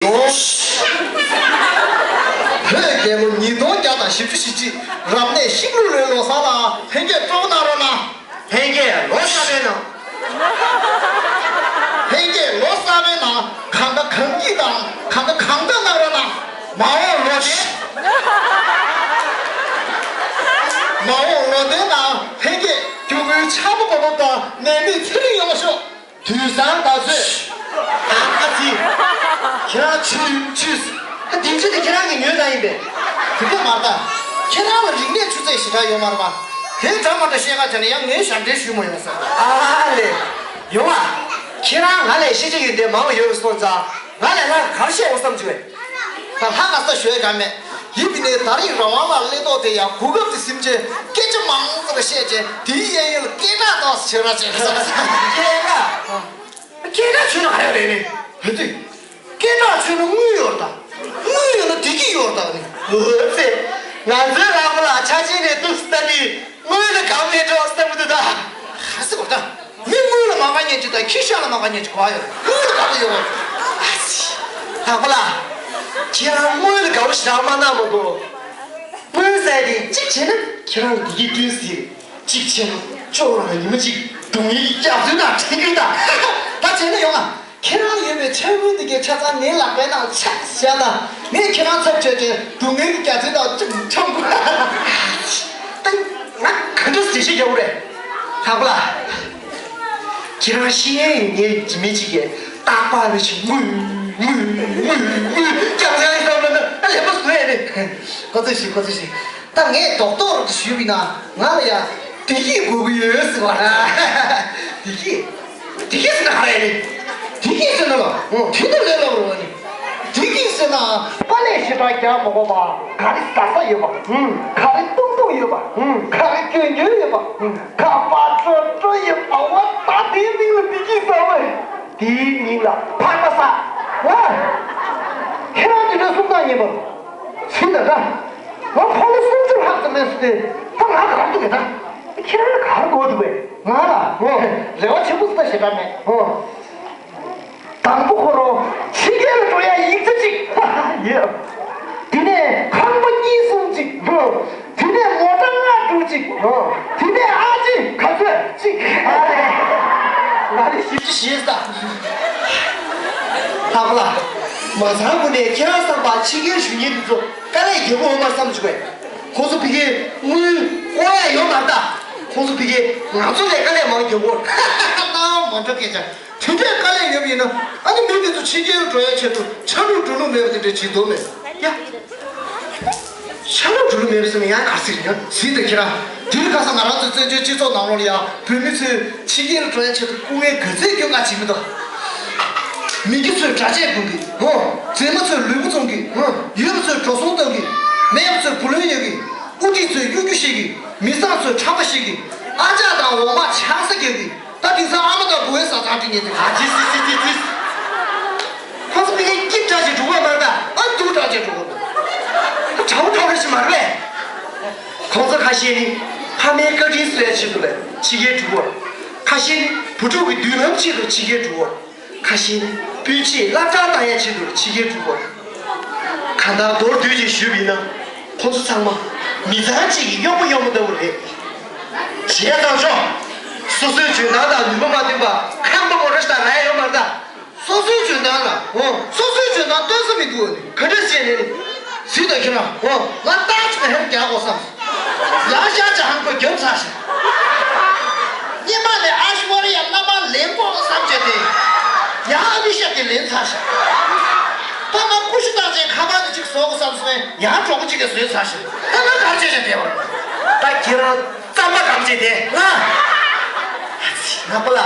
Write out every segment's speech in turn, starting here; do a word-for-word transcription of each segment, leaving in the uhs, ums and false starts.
བོད་རྒྱལ་ལོ་ཉིས་སྟོང་བརྒྱ་དང་བཞི་བཅུ་ཞེ་གཅིག་རབ་གནས་ཤིང་ལུག་ལོའི་ལོ་གསར་ལ་ལྷན་རྒྱས་སྤྲོ་པོ་གནང་རོགས་གནང་། ལྷན་རྒྱས་ལོ་གསར་པའི་ནང་། ལྷན་རྒྱས་ལོ་གསར་པའི་ནང་གང་དགའ་གང་སྐྱིད་དང་གང་དགའ་གང་སྟོན་གནང་རོགས་གནང་། མ་འོངས་ལོ་ལྡན། མ་འོངས་ལོ་ལྡན་ནང་ལྷན་རྒྱས་སྐྱུ་གུའི་ཆག་པ་གོ་བབ་དང་ནད་མེད་ཚེ་རིང་ཡོང་བ་ཤོག་དུས་བཟང་དག་ཚོད། ཨ་ཨ་ཙི། ཁྱེད་རང་ཆུ་ཆུ། ཨ་དེ་ཆུ་དེ་ཁྱེད་རང་གི་ཉོས་ན་ཡིན་པས། དེ་འདྲ་མ་རེད་ད། ཁྱེད་རང་ལ་རིག་གནས་ཆུ་ཚད་ཞེ་དྲག་ཡོད་མ་རེད་པ། དེ་འདྲ་མ་འདྲ་བཤད་ཁ་བྱས་ན་ཡང་ངས་ཞབས་འདྲེན་ཞུས་མ་ཡོང་ཟེར། ཨ་ལེ། ཡོང་ཨ། ཁྱེད་རང་ང་ལས་ཤེས་བྱ་ཡོན་ཏན་མང་བ་ཡོད་པ་སོང་ཙང་ང་ལས་ལྷག་ག་རེ་བཤད་འོ་བསམ་བྱུང་བས། ད་ལྷག་ག་ས་ཞོལ་ག་མེད། ཡིན་པ་ནས་ད་རིང་རང་དབང་ལ་སླེབས་ཐོག་དེ་ཡང་གོ་སྐབས་དེ་ཟིན་བྱས་སྐད་ཆ་མང་ཙམ་བཤད་བྱས་དེའི་གཡས་གཡོན་ལ་སྐད་གྲགས་ཏོག་ཙམ་བྱེད་ར་བྱེད་ར་བྱེད། སྐད་གྲགས། སྐད་གྲགས་ཆོད་ན་ག་རེ་རེད་ནི། ཧེ་དུས། སྐད་གྲགས་ཆོད་ན་དངུལ་ཡོད་རེད་ད། དངུལ་ཡོད་ན་བདེ་སྐྱིད་ཡོད་རེད་ད་ནི། འོད་ཟེར། ང་ཚོའི་རང་དབང་ལ་ཆ་ཆེན་ནས་ཏུ་སི་ད་ནི་དངུལ་ནི་གང་མེད་འགྲོ་བསམ་གི་འདུག་ད། ག་སི་བར་ད། མི་དངུལ་ལ་མ་དགའ་མཁན་ཅིག་དང་ཁྱི་ཤ་ལ་མ་དགའ་མཁན་ཅིག་གོ་ཡོད། དངུལ་ལ་དགའ་པོ་ཡོད། ཨ་ཙི། དང་པོ་ལ། ཁྱེད་རང་དངུལ་ལ་དགའ་པོ་ཞེ་དྲག་མ་གནང་མ་གོ། དངུལ་ཟེར་དེ་གཅིག་བྱས་ན་ཁྱེད་རང་ལ་བདེ་སྐྱིད་བསྐྲུན་སྲིད། གཅིག་བྱས་ན་ཅོག་རང་ཉི་མ་གཅིག་སྡུག་བསྔལ་གྱི་རྒྱ་མཚོའི་ནང་འཁྲིད་ཀྱི་ད། ད་བྱས་ན་ཡོང་ང་། ཁྱེད་རང་ཡོད་པའི་ཕྱག་དངུལ་འདི་གའི་ཆ་ཚང་ངའི་ལག་པའི་ནང་ཆགས་བཞག་ན་ངས་ཁྱེད་རང་ཚབ་བྱས་ཏེ་སྡུག་བསྔལ་གྱི་རྒྱ་མཚོའི་ནང་ཅུང་ཆང་བུ། ད་ང་ག་འདྲ་ཟེར་ཤེས་རྒྱག་གི་རེད། ལྷག་པ་ལ། ཁྱེད་རང་ཤེས་ཡོན་ངས་ཇི་མི་གཅིག་གིས་རྟག་པར་རེ་ཞིག་དངུལ་དངུལ་དངུལ་དངུལ་ཀྱང་ཡང་བསམ་ན་ཨ་ལས་པ་བཟོ་ཡ་རེད། ཁོ་ཚོས་ཤིག་ཁོ་ཚོས་ཤིག་ད་ངས་རྡོག་རྡོག་ཞུས་པ་ཡིན་ན་ང་ལ་ཡ་བདེ་སྐྱིད་དགོས་ཀྱི་ཡོད་ཟེར་བ་རེད། བདེ་སྐྱིད། བདེ་སྐྱིད་ཟེར་ན་ག་རེ་རེད། བདེ་སྐྱིད་ཟེར་ན་ལ་དེ་ལྟར་ལས་སླ་པོ་རེད་བ་ནི། བདེ་སྐྱིད་ཟེར་ན་དཀའ་ལས་ཞེ་དྲག་རྒྱག་མ་དགོས་པ། ག་རེ་ཟ་ས་ཡོད་པ། ག་རེ་བཏུང་བཏུང་ཡོད་པ། ག་རེ་གྱོན་གྱོན་ཡོད་པ། ཁ་པར་སྤྲོ་སྤྲོ་ཡོད་པ། འོ་ད་དེའི་མིང་ལ་བདེ་སྐྱིད་ཟེར་བས། དེའི་མིང་ལ་ཕག་པ་ཟ། ཨ། ཁྱེད་རང་འདི་འདྲ་གསུང་སྟངས་ཡིན་པ། ཕྱི་ན་ད། ང་ཕོ་ལོ་སུམ་ཅུ་ལྷག་ཙམ་མེད་སོང་སྟེ་ད་ང་ག་རེ་འདུག་གས་ད། ཁྱེད་རང་ལ་ག་རེ་དགོས་འདུག་གས། ང་ལ་ཨོ་རེ་བ་ཆེན་པོ་ཟེར་ཞེ་དྲག་མེད་ཨོ། དང་པོ་ཁོ་རང་ཕྱི་རྒྱལ་ལ་འགྲོ་ཡ་ཡིག་ཆ་གཅིག་ཡོད། དེ་ནས་ཁང་པ་གཉིས་གསུམ་གཅིག་ཨོ། དེ་ནས་མོ་ཊ་ལྔ་དྲུག་གཅིག་ཨོ། དེ་ནས་ཨ་ཅེ་ག་ཚོད་གཅིག་ཨ་ལས། ང་ནི་བཞི་བཅུ་ཞེ་ས། ལྷག་པ་ལ། མ་ཚང་གུ་ནས་ཁྱེད་རང་བསམ་པ་ཕྱི་རྒྱལ་ཞུ་མཁན་དེ་ཚོ་དཀའ་ལས་རྒྱག་གི་ཡོད་མ་བསམ་བྱུང་བས། ཁོ་ཚོ་ཕ་གིའི་དངུལ་ལྐོག་ཡ་ཡོད་མ་རེད་ད། ཁོ་ཚོ་ཕ་གིའི་ང་ཚོ་ལས་དཀའ་ལས་མང་རྒྱག་གོ། ད་མ་འགྲོ་སྐད་ཆ། དེ་འདྲའི་དཀའ་ལས་ཡོད་པ་ཡིན་ན་ཨ་ནི་མི་དེ་ཚོ་ཕྱི་རྒྱལ་འགྲོ་ཡའི་ཆེད་དུ་ཆ་ལུགས་འགྲོ་ལུགས་མེད་པ་དེ་འདྲ་བྱེད་དོ་མེད། ཡ། ཆ་ལུགས་འགྲོ་ལུགས་མེད་པ་ཟེར་ན་ཡང་ག་རེ་ཟེར་ཡ་ཟིན་ད་ཁྱེད་རང་། དེ་རིང་ཁ་སང་ང་རང་ཚོའི་བཙན་བྱོལ་སྤྱི་ཚོགས་ནང་ལོགས་ལ་ཡང་བོད་མི་ཚོས་ཕྱི་རྒྱལ་འགྲོ་ཡའི་ཆེད་དུ་སྐུ་ངལ་ག་ཚོད་སྐྱོན་ག་བྱེད་མི་འདུག་མི་སྐྱ་ཚོས་གྲྭ་ཆས་གོན་གི་ཧོ། མཛེས་མ་ཚོས་ལུས་པོ་བཙོང་གི་ཧོ། ཡོད་པ་ཚོས་འགྲོ་སོང་གཏོང་གི་མེད་པ་ཚོས་བུ་ལོན་ཡོད་གི་དབུ་ཁྲིད་ཚོས་གཡོ་སྒྱུ་བཤད་གི་མི་བཟང་ཚོས་ཁྲམ་པ་བཤད་གི་ཨ་ཅག་དང་འོ་མ་ཆང་ས་རྒྱག་གི་ད་དེང་སང་ཨ་མ་དང་བུ་བའི་བཟའ་ཚང་འཁྲིད་ཉན་ཚེ་ཨ་ཙི་ཙི་ཙི་ཙི་ཙི། ཁོ་ཚོ་ཕ་གིའི་སྐྱིད་དྲག་ཅིག་འགྲོ་གི་མ་རེད་ད། ཨ་སྡུག་དྲག་ཅིག་འགྲོ་གི་འདུག་ཁྲ་བོ་ཁྲ་བོ་ཞིག་མ་རེད་པས། ཁོང་ཚོ་ཁ་ཤས་ནི་ཕ་མའི་བཀའ་དྲིན་གསོ་ཡ་ཆེད་དུ་ལས་ཕྱི་རྒྱལ་འགྲོ་གི་ཡོད། ཁ་ཤས་ནི་བུ་ཕྲུག་གི་མདུན་ལམ་ཆེད་དུ་ཕྱི་རྒྱལ་འགྲོ་གི་ཡོད། ཁ་ཤས་ནི་སྤུན་མཆེད་སློབ་གྲྭ་བཏང་ཡ་ཆེད་དུ་ཕྱི་རྒྱལ་འགྲོ་གི་ཡོད། གང་ལྟར་མདོར་བསྡུས་ཅིག་ཞུས་པ་ཡིན་ན། ཁོང་ཚོ་ཚང་མ་མི་ཚང་གཅིག་གི་གཡོག་པོ་གཡོག་མོ་ལྟ་བུ་རེད། བྱས་ཙང་ཆོག་སོ་སོའི་འཇོན་ཐང་དང་ནུས་པ་མ་བསྟུན་པ་ཁང་པ་སྒོ་ར་ཞིག་དང་རག་ཡ་ཡོད་མ་རེད་ད། སོ་སོའི་འཇོན་ཐང་ལ། ཨོ། སོ་སོའི་འཇོན་ཐང་སྟོན་ས་མི་འདུག་ཨ་ནི། ག་འདྲ་བྱས་ནས་ནི། ཟིན་ད་ཁྱེད་རང་། ཨོ། ང་རྟགས་ཅིག་ལ་ཧེར་རྒྱག་དགོས་བསམ། ཡང་ཤ་ཅག་ཧང་པོ་རྒྱབ་ཚར་ཤག་སྔོན་མ་ནས་ཨ་ཤི་ཝར་ཡ་མནའ་མ་ལེན་དགོས་བསམ་བྱས་ཏེ། ཡང་ཨ་ལི་ཤ་གིས་ལེན་ཚར་ཤག་ད་ང་ཀུ་ཤུ་རྟགས་ཅན་ཁ་པར་དེ་གཅིག་བཟོ་དགོས་བསམ་སོང་ཡང་གྲོགས་པོ་གཅིག་གིས་བཟོས་ཚར་ཤག་ད་ང་ག་རེ་བྱས་བྱས་བསྡད་པ་རེད། ད་ཁྱེད་རང་རྩམ་པ་གང་བྱས་བསྡད་ང་། ང་པ་ལ།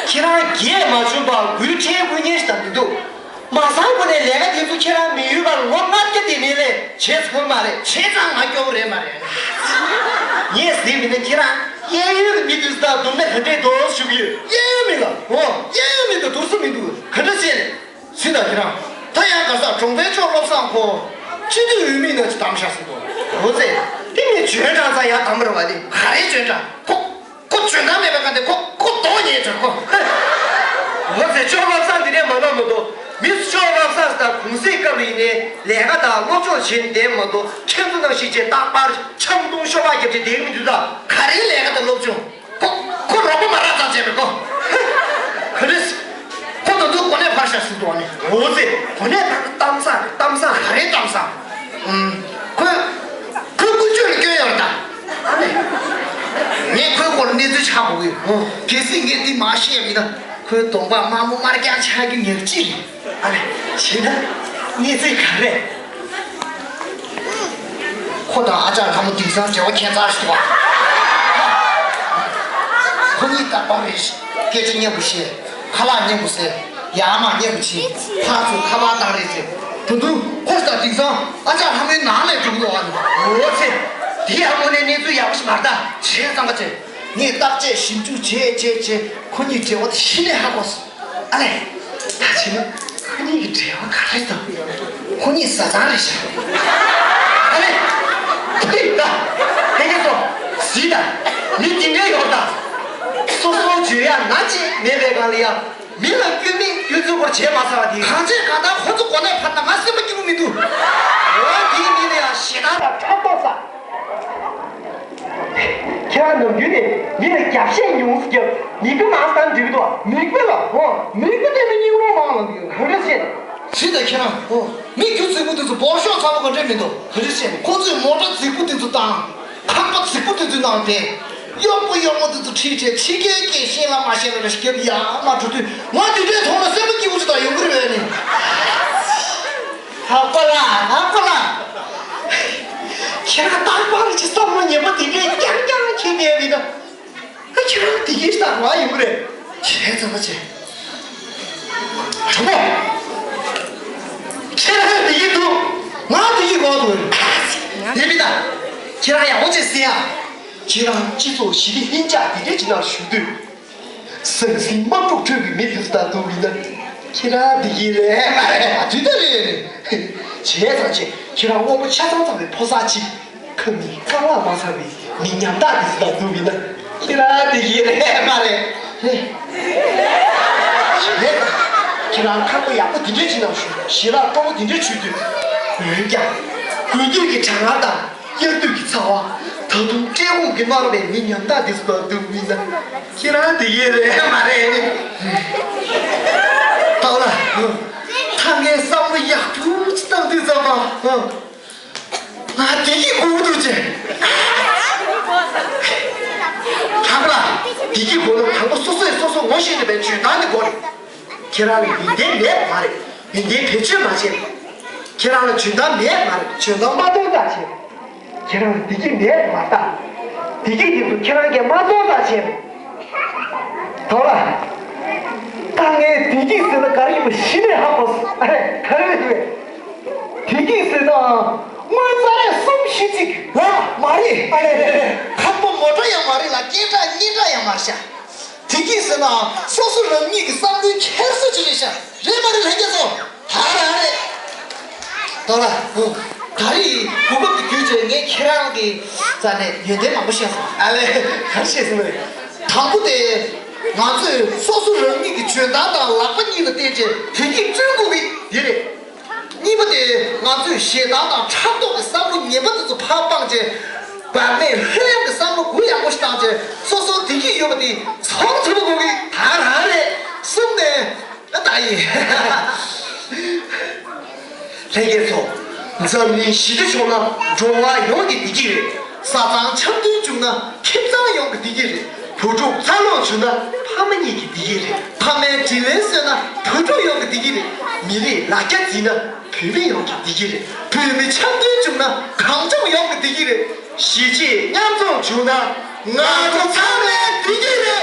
ཁྱེད་རང་རྒས་མ་བྱུང་བར་འགུལ་ཁྲལ་དགོས་ཉེན་ཞིག་དང་མི་འདུག་མ་སང་གོང་ནས་ལས་ཀ་དེ་ཚོ་ཁྱེད་རང་མི་ཡུལ་བར་ལོ་ལྔ་བརྒྱ་དེ་ནས་ལས་བྱས་ཚར་མ་རེད། བྱས་ཙང་ང་སྐྱོ་བོ་རེད་མ་རེད། ངས་ཟེར་མི་ན་ཁྱེད་རང་གཡས་གཡོན་མི་དུས་དང་སྡུག་ན་ག་འདྲས་འདུག་ཞུ་གི་ཡོད། གཡས་གཡོན་མི་ལ་འོ་གཡས་གཡོན་མི་དུ་དུར་ས་མི་འདུག་ག་འདྲ་བྱས་ནས་ཟིན་ད་ཁྱེད་རང་། ད་ཡང་ག་ས་གྲོང་པའི་ཕྱོགས་བློ་བཟང་ཁོ། སྤྱི་འཐུས་འོས་མི་ན་ཅི་དམ་ཤ་ཟིན་དོ། འོ་ཙེ། དེ་མི་འཇོན་དྲང་ཚ་ཡང་དམ་ར་བ་དེ་ག་རེ་འཇོན་དྲང་ཁོ། ཁོ་འཇོན་ཐང་མེད་པའི་ཁ་དེ་ཁོ་ཁོ་རྡོག་ཉེས་བྱོས་ཁོ། འོ་ཙེ་ཅོག་བློ་བཟང་དེ་འདྲས་མ་ནོར་མི་འདུག་མི་སུ་ཤོག་བབས་ས་དང་གུང་སེང་སྐབས་ལ་ཡིན་ནའི་ལས་ཀ་དང་སློབ་སྦྱོང་བྱེད་བསྡད་མ་གཏོགས། ཁྱེད་ཚོ་ནང་བཞིན་བྱས་རྟག་པར་འཆམ་མཐུན་ཤོ་སྦག་རྒྱབ་བྱས་བསྡད་ཀྱི་མི་འདུག་ད། ག་རེའི་ལས་ཀ་དང་སློབ་སྦྱོང་། ཁོ་ཁོ་རོགས་པ་མ་རག་ཙང་བྱས་པས་ཁོ། ག་རེ། ཁོ་ད་དུང་གོ་གནས་འཕར་ཤག་ཟེར་འདུག་ཨ་ནི། འོ་ཙི། གོ་གནས་འཕར་གཏམ་བཟང་རེད། གཏམ་བཟང་ག་རེའི་གཏམ་བཟང་། ཨུམ། ཁོས་ཁོའི་ཀུན་སྤྱོད་ལ་སྐྱོན་ཡོད་རེད་ད། ཨ་ནི། ངས་ཁོའི་སྐོར་ལ་གནས་ཚུལ་ཆ་གོ་གི་ཡོད། ཨོ། གལ་སྲིད་ངས་འདི་མ་ཤེས་པ་ཡིན་ན། ཁོའི་གདོང་པ་དམར་མོ་དམར་རྐྱང་ཆགས་རྒྱུ་ཉག་གཅིག་རེད། ཨ་ལས། བྱས་ན་གནས་ཚུལ་ག་རེ། ཁོ་དང་ཨ་ཅག་ལྷ་མོ་དེང་སང་འབྲེལ་བ་ཁྱད་མཚར་ཞིག་འདུག་པ། ཁོ་གཉིས་རྟག་པར་རེ་ཞིག་སྐད་ཆ་མཉམ་དུ་བཤད། ཁ་ལག་མཉམ་དུ་ཟས། ཡར་མར་མཉམ་དུ་ཕྱིན། ཕར་ཚུར་ཁ་པར་བཏང་རེས་བྱས། ད་དུང་ཁོ་དང་དེང་སང་ཨ་ཅག་ལྷ་མོའི་ནང་ནས་འགྲོ་གི་འདུག་པ། འོ་ཙི། དེ་ཡང་དངོས་གནས་གནས་ཚུལ་ཡག་པོ་ཞིག་མ་རེད་ད། བྱས་ཙང་ཀ་བྱས། ངས་བརྟག་དཔྱད་ཞིབ་འཇུག་བྱས་བྱས་བྱས། ཁོ་གཉིས་འབྲེལ་བ་དེ་གཞི་ནས་ཧ་གོ་སོང་། ཨ་ལས། ད་བྱས་ན་ཁོ་གཉིས་ཀྱི་འབྲེལ་བ་ག་རེ་དང་། ཁོ་གཉིས་བཟའ་ཚང་རེད་ཤག་ཨ་ལས། ཕིག་ད། དེ་ག་སོ། གཟིགས་ད། མི་འདི་འདྲའི་ཡོད་ད། སོ་སོ་བརྗོད་ཡ་ན་ཅིག་མེད་པའི་སྒང་ལ་ཡ། མི་ལ་སྐྱོན་མེད་སྐྱོན་འཛུགས་པར་བྱས་མ་ཚར་བ་དེ། གང་བྱས་གང་ལྟར་ཁོ་ཚོ་གོ་གནས་འཕར་ན་ང་སེམས་པ་སྐྱིད་པོ་མི་འདུག་འོ་དེའི་མི་ལ་ཡ་ཞེ་སྡང་དང་ཕྲག་དོག་ཟ། ཁྱེད་རང་ནམ་རྒྱུན་ནས་མི་ལ་རྒྱབ་བཤད་ཉུང་ཙམ་རྒྱབ། མིག་དཔེ་མང་ཙམ་འབྲི་གི་འདུག་མིག་དཔེ་ལ་ཧོ། མིག་དཔེ་བལྟས་ནས་སྙིང་རླུང་མང་ལངས་འདུག་ག་རེ་བྱས་ནས། ཟིན་ད་ཁྱེད་རང་ཧོ། མི་རྒྱུ་རྫིག་པོ་དེ་ཚོ་འབོར་ཤོག་ཚ་པོ་ག་འདྲས་མི་འདུག་ག་རེ་བྱས་ནས། ཁོ་ཚོས་མོ་ཊ་རྫིག་པོ་དེ་ཚོ་བཏང་། ཁང་པ་རྫིག་པོ་དེ་ཚོའི་ནང་བསྡད། གཡོག་པོ་གཡོག་མོ་དེ་ཚོ་ཁྲིད་བྱས། ཕྱི་རྒྱལ་སྐད་ཤེས་ལ་མ་ཤེས་ལ་ར་རྒྱབ་ཡ་མ་འགྲོ་དུས། ང་དེ་འདྲས་མཐོང་ན་སེམས་པ་སྐྱིད་པོ་ཅིག་དང་ཡོང་གི་རེད་པས་ནི། ཧ་པ་ལ་ཧ་པ་ལ། ཁྱེད་རང་རྟག་པར་གྱི་བསམ་བློ་ངན་པ་དེ་འདྲས་རྐྱང་རྐྱང་འཁྱེར་བསྡད་ཡོད་ན། ཨ་ཁྱེད་རང་བདེ་སྐྱིད་ཞིག་དང་རག་ཡོང་གི་རེད། བྱས་ཙང་མ་བྱས། གྲོགས་པོ། ཁྱེད་རང་བདེ་སྐྱིད་འདུག་ང་བདེ་སྐྱིད་དགོས་འདུག་དེ་མིན་ད། ཁྱེད་རང་ཡག་པོ་བྱས་ཟིན་ཡ། ཁྱེད་རང་སྤྱི་ཚོགས་ཞི་བདེ་ལྷིང་འཇགས་དེ་འདྲས་ཅིག་ནང་བཞུགས་དུས། ཟང་ཟིང་དམག་འཁྲུག་ཁྲོད་ཀྱི་མི་དེ་ཚོ་དང་བསྡུར་བ་ཡིན་ན། ཁྱེད་རང་བདེ་སྐྱིད་རེད་མ་རེད། དེ་ལྟ་རེད། བྱས་ཙང་བྱས། ཁྱེད་རང་དབང་པོ་ཆ་ཚང་ཚང་བའི་ཕོ་གསར་ཅིག་ཁ་མིག་རྐང་ལག་མ་ཚང་བའི་མི་ཉམ་ཐག་དེ་ཚོ་དང་བསྡུར་བ་ཡིན་ན། ཁྱེད་རང་བདེ་སྐྱིད་རེད་མ་རེད། ཧེ། བྱས་ཙང་། ཁྱེད་རང་ཁང་པ་ཡག་པོ་དེ་འདྲས་ཅིག་ནང་བཞུགས། ཞལ་ལག་སྤྲོ་པོ་དེ་འདྲས་མཆོད་དུས། འོན་ཀྱང་། དགུན་དུས་ཀྱི་གྲང་ངར་དང་། དབྱར་དུས་ཀྱི་ཚ་བ། ད་དུང་བཀྲེས་སྐོམ་གྱིས་མནར་བའི་མི་ཉམ་ཐག་དེ་ཚོ་དང་བསྡུར་བ་ཡིན་ན། ཁྱེད་རང་བདེ་སྐྱིད་རེད་མ་རེད། ད་ལ། ད་ངས་བསམ་བློ་ཡག་པོ་ཅིག་བཏང་དུས་ཙམ་པ། ང་བདེ་སྐྱིད་དགོས་འདུག་ཅེས། ཧ་གོ་ལ། བདེ་སྐྱིད་དགོས་ན་དང་པོ་སོ་སོས་སོ་སོ་ངོ་ཤེས་ནས་པའི་འཇོན་ཐང་དེ་དགོས་རེད། ཁྱེད་རང་ལ་ཡོན་ཏན་མེད་མ་རེད། ཡོན་ཏན་བེད་སྤྱོད་མ་བྱེད། ཁྱེད་རང་ལ་འཇོན་ཐང་མེད་མ་རེད། འཇོན་ཐང་མ་སྟོན་ཐག་བྱེད། ཁྱེད་རང་ལ་བདེ་སྐྱིད་མེད་མ་རེད་ད། བདེ་སྐྱིད་དེ་ཚོ་ཁྱེད་རང་གིས་མ་སྟོན་ཐག་བྱེད། ཐོག་ལ། ད་ངས་བདེ་སྐྱིད་ཟེར་ན་ག་རེ་ཡིན་པ་གཞི་ནས་ཧ་གོ་སོང་། ཨ་རེ་ག་རེ་རེད་དེ། བདེ་སྐྱིད་ཟེར་ན། དངུལ་རྩ་རེ་གསུམ་བཞི་གཅིག་ལ་མ་རེད། ཨ་རེ་རེ་རེ། ཁང་པ་མོ་ཊ་ཡང་མ་རེད་ལ། སྐད་གྲགས་སྙན་གྲགས་ཡང་མ་རེད་ཤག་བདེ་སྐྱིད་ཟེར་ན་སོ་སོ་རང་ཉིད་ཀྱི་བསམ་བློའི་འཁྱེར་སོ་ཅིག་རེད་ཤག་རེད་མ་རེད་ལྷན་རྒྱས་ཚོ། ད་རང་རེད། ད་ར། ད་རེས་གོ་སྐབས་འདི་བརྒྱུད་བྱས་ངས་ཁྱེད་རང་གི་རྩ་ནས་ཡོན་ཏན་མང་པོ་ཤེས་སོང་། ཨ་ལས། ག་རེ་ཤེས་སོང་ལབ། དང་པོ་དེ། ང་ཚོས་སོ་སོ་རང་ཉིད་ཀྱི་འཇོན་ཐང་དང་ལག་པ་གཉིས་ལ་བརྟེན་བྱས་བདེ་སྐྱིད་བསྐྲུན་དགོས་ཀྱི་འདི་རེད། གཉིས་པ་དེ། ང་ཚོས་ཞེ་སྡང་དང་ཕྲག་དོག་གི་བསམ་བློ་ངན་པ་དེ་ཚོ་ཕར་སྤངས་བྱས། བར་གནས་ལྷོད་ཡངས་ཀྱི་བསམ་བློ་གུ་ཡངས་པོ་ཞིག་བཏང་བྱས། སོ་སོ་བདེ་སྐྱིད་ཡོད་པ་དེ་ཚོར་ཐུབ་པ་དགོས་ཀྱི་ད་རང་རེད། གསུམ་ནས། ཨ་ད་ཡིན། ལྷན་རྒྱས་ཚོ། འཛམ་གླིང་ཞི་བདེ་བྱུང་ན་འགྲོ་བ་ཡོངས་ཀྱི་བདེ་སྐྱིད་རེད། བཟའ་ཚང་འཆམ་མཐུན་བྱུང་ན་ཁྱིམ་ཚང་ཡོངས་ཀྱི་བདེ་སྐྱིད་རེད། བུ་ཕྲུག་འཚར་ལོངས་བྱུང་ན་ཕ་མ་གཉིས་ཀྱི་བདེ་སྐྱིད་རེད། ཕ་མའི་དྲིན་ལན་གསོས་ན་བུ་ཕྲུག་ཡོངས་ཀྱི་བདེ་སྐྱིད་རེད། མི་རིགས་ལ་རྒྱ་འཛིན་ན་བོད་མི་ཡོངས་ཀྱི་བདེ་སྐྱིད་རེད། བོད་མི་འཆམ་མཐུན་བྱུང་ན་གངས་ལྗོངས་ཡོངས་ཀྱི་བདེ་སྐྱིད་རེད། གཞིས་བྱེས་མཉམ་འཛོམས་བྱུང་ན་ང་ཚོ་ཚང་མའི་བདེ་སྐྱིད་རེད།